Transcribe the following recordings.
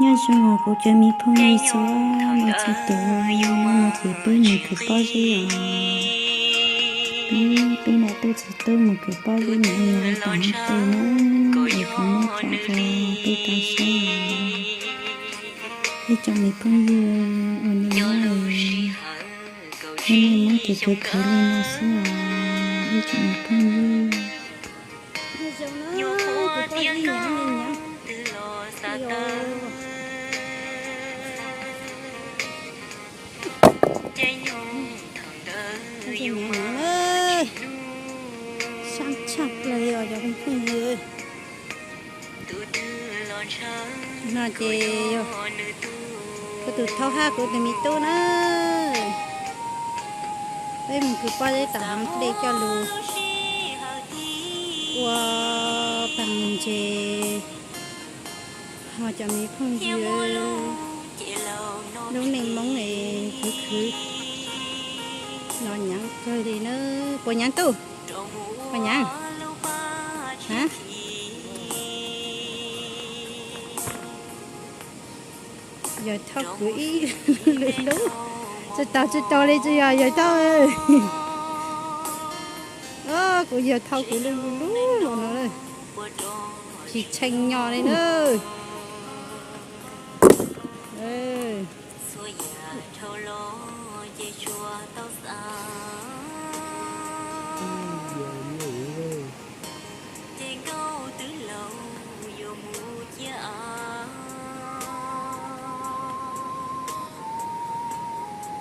Nyob zoo os kuv cov me phooj ywg txhua leej txhua tus, hnub no ces peb mus kws pob zeb os. Peb, peb nam tuj txiv tub mus kws pob zeb, nam mus li tom hauv twg na, es kuv muab tsom rau peb tau saib os. Ib tsoom me phooj ywg, ua li no, hnub no muab tus khwv khwv li no xwb os, ib tsoom me phooj ywg. Sab tshaj plaws os cov phooj ywg. No ces yog kuv tus thaub hab kuv tus me tub na. Peb mus kws pob zeb tom hauv dlej coj lug ua paj ntses. Ho cov me phooj ywg, lub neej Hmoob es khwv khwv los nyaav kawg li na. Puas nyaav tuj? Puas nyaav? Yawg Thauj kwv ib lwm lub, tsis taus tsis taus li tsis yog Yawg Thauj. Kuv Yawg Thauj kwv lwm lub los no, tsis tshee nyo li na. Ces nkauj twb laus yuav mus ciaj av,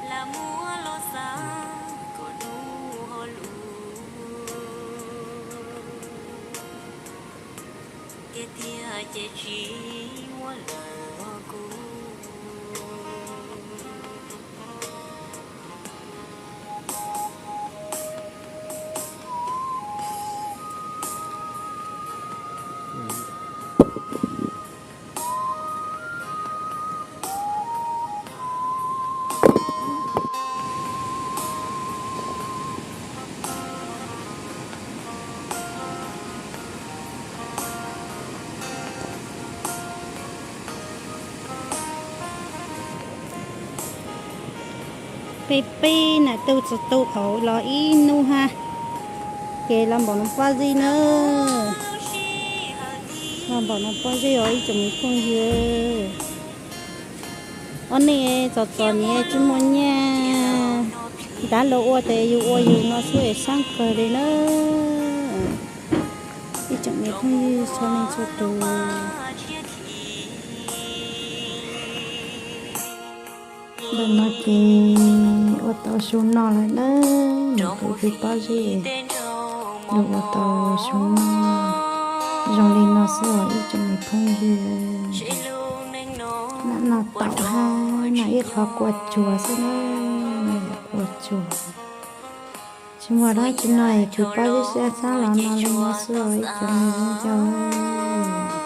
lam muab los xav kom hnub ho lus. Tiag tiag ces tsis muaj lwm los kuv. Peb peb nam tuj txiv tub hauv los ib hnub hab, ces los npaum no pob zeb na. Los npaum no pob zeb os ib tsoom me phooj ywg. Ob neeg txom txom nyem tsis muaj nyiaj, nrad luag ua tes yus ua yus no xwb es sab kawg li na. Ib tsoom me phooj ywg txhua leej txhua tus. Ntawm no ces ua tau su noj lawm na, mus kws pob zeb, luag ua tau su noj zoo li no xwb os ib tsoom me phooj ywg. Nam noj taum hab nam ib qho kua tsuag xwb na, nam yog kua tsuag. Tsis muaj dab tsi noj es kws pob zeb sab sab los no li no xwb os ib tsoom me viv ncaus.